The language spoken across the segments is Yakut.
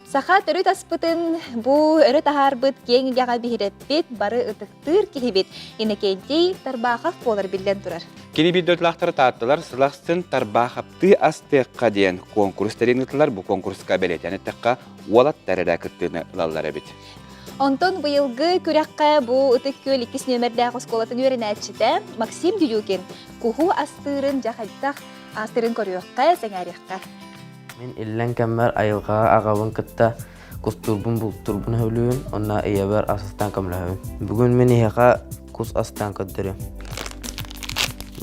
Саха төрүт аспытын бу өрө таһаарбыт киэҥ игэҕэ биһирэппит бары ытыктыыр киһибит Иннокентий Тарбахов буолар биллэн турар. Кини биир дойдулаахтары таатталар сыл ахсын Тарбахаптыы астыахха диэн куонкурус тэрийэн ыытыллар. Бу куонкуруска бэлиэтээн эттэххэ, уолаттар эрэ кыттыыны ылаллар эбит. Онтон быйылгы күрэххэ бу Ытык Күөл иккис нүөмэрдээх оскуолатын үөрэнээччитэ Максим Дюдюкин куһу астыырын дьэ хайдах астыырын көрүөххэ, сэҥээриэххэ. Мин иллэҥ кэммэр айылҕаҕа аҕабын кытта кустуурбун, бултуурбун сөбүлүүбүн уонна ийэбэр ас астаан көмөлөһөбүн. Бүгүн мин эһиэхэ кус астаан көрдөрүөм.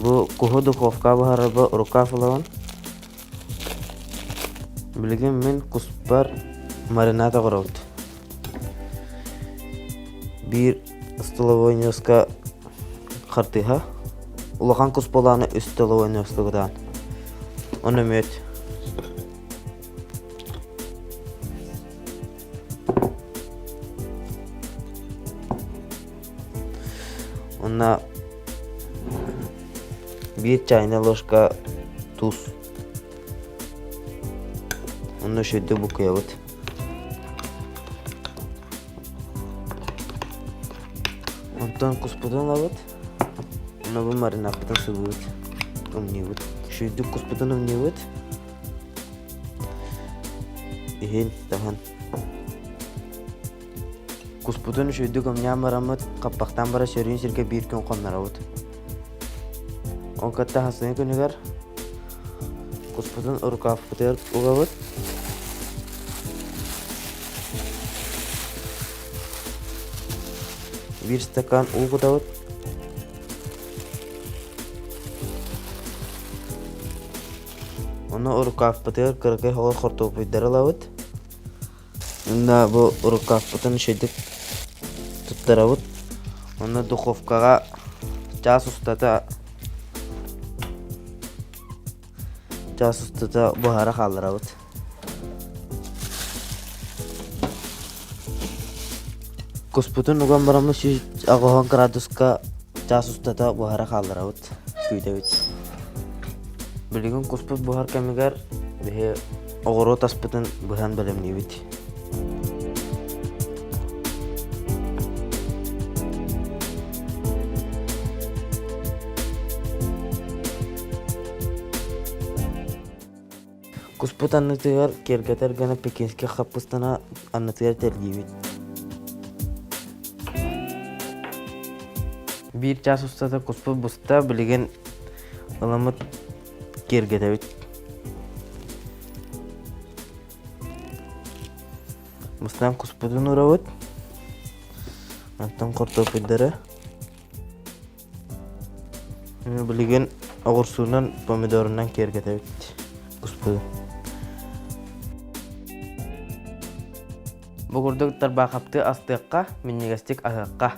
Бу куһу духовкаҕа буһарарбар рукав ылабын. Билигин мин куспар маринад оҥоробут. Биир столовой ньуоска хартыыһа, улахан кус буолааны үс столовой ньуоска кутаан. Ону мүөт. Онно биир чайная ложка туус. Онно үчүгэйдик буккуйабыт. Онтон куспутун ылабыт. Онно бу маринаппытын сыбыыбыт, умньуубут. Үчүгэйдик куспутун умньуубут. Иһин, таһын. Куспутун үчүгэйдик умньаан бараммыт, хаппахтаан бара сөрүүн сиргэ биир күн хонноробут. Ол кытта хасыҥы күнүгэр куспутун рукавпытыгар угабыт. Биир стакан уу кутабыт. Ону рукавпытыгар кыракый хоҕор хортуоппуйдары ылабыт. Онно бу рукавпытын үчүгэйдик туттарабыт. Онно духовкаҕа чаас устата чаас устата буһара хаалларабыт. Куспутун уган бараммыт 180 градуска чаас устата буһара хаалларабыт, күүтэбит. Билигин куспут буһар кэмигэр биһи Оҕуруот аспытын быһан бэлэмниибит. Куспут аннытыгар киэргэтэр гына пекинскэй хаппыстана аннытыгар тэлгиибит. Биир чаас устата куспут буста, билигин ыламмыт Киэргэтэбит. Бастаан куспутун уурабыт. Онтон хортуоппуйдары. Билигин оҕурсуунан, помидорунан киэргэтэбит куспутун. Бу курдук тарбаахаптыы астыахха, минньигэстик аһыахха.